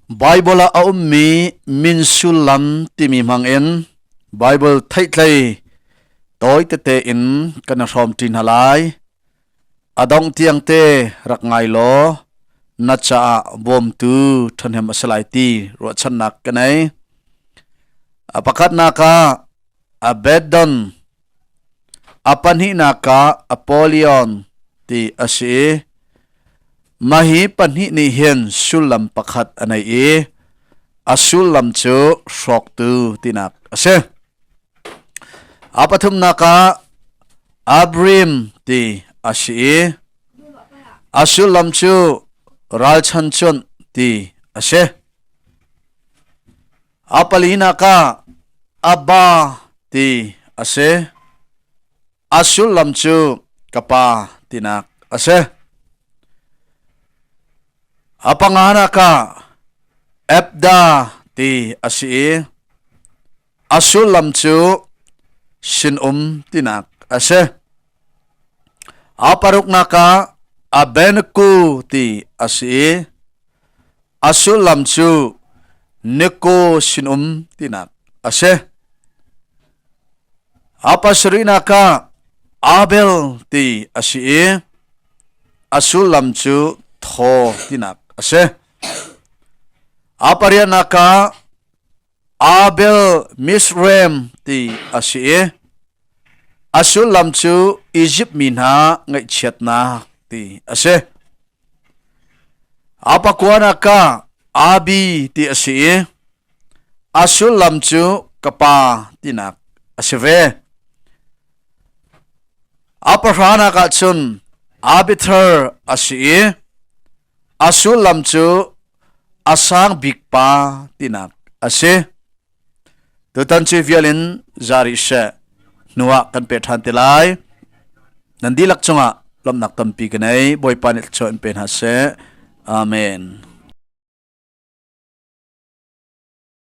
Bible ah a ummi min sullam timi hmangin Bible theihtlei tawi tete in kan i hrawm ṭi hna lai. A dongh tiang te rak ngai law na caah bawmtu ṭhahnem a si lai ti ruahchannak ka nei. A pakhatnak ah Abaddon, a pahnihnak ah Apollyon ti a si i mah hi pahnih nih hin sullam pakhat a nei i a sullam cu hrawktu tinak a si. A pathumnak ah Abrim ti a si i a sullam cu ralchan chunh ti a si. A palinak ah Abba ti a si. A sullam cu ka pa tinak a si. A panganak ah Ebda ti a si i A sullam cu sinum tinak a si. A paruknak ah Abednego ti a si i a sullam cu Neko sinum tinak a si. A pasarihnak ah Abel ti a si i a sullam cu thaw tinak a si. A pariatnak ah Abel Mizraim ti a si i a sullam cu Izipt mi hna ngaihchiatnak ti a si. A pakuanak ah Abi ti a si i a sullam cu ka pa tinak a si ve. A pahranak ah cun Abithar a si i A sullam cu a sang bik pa tinak a si. Tutan cu vial in zari she hnuah kan pe ṭhan te lai. Nan dihlak cungah lawmhnak tampi ka nei. Bawipa nih thluachuah in pe hna seh. Amen.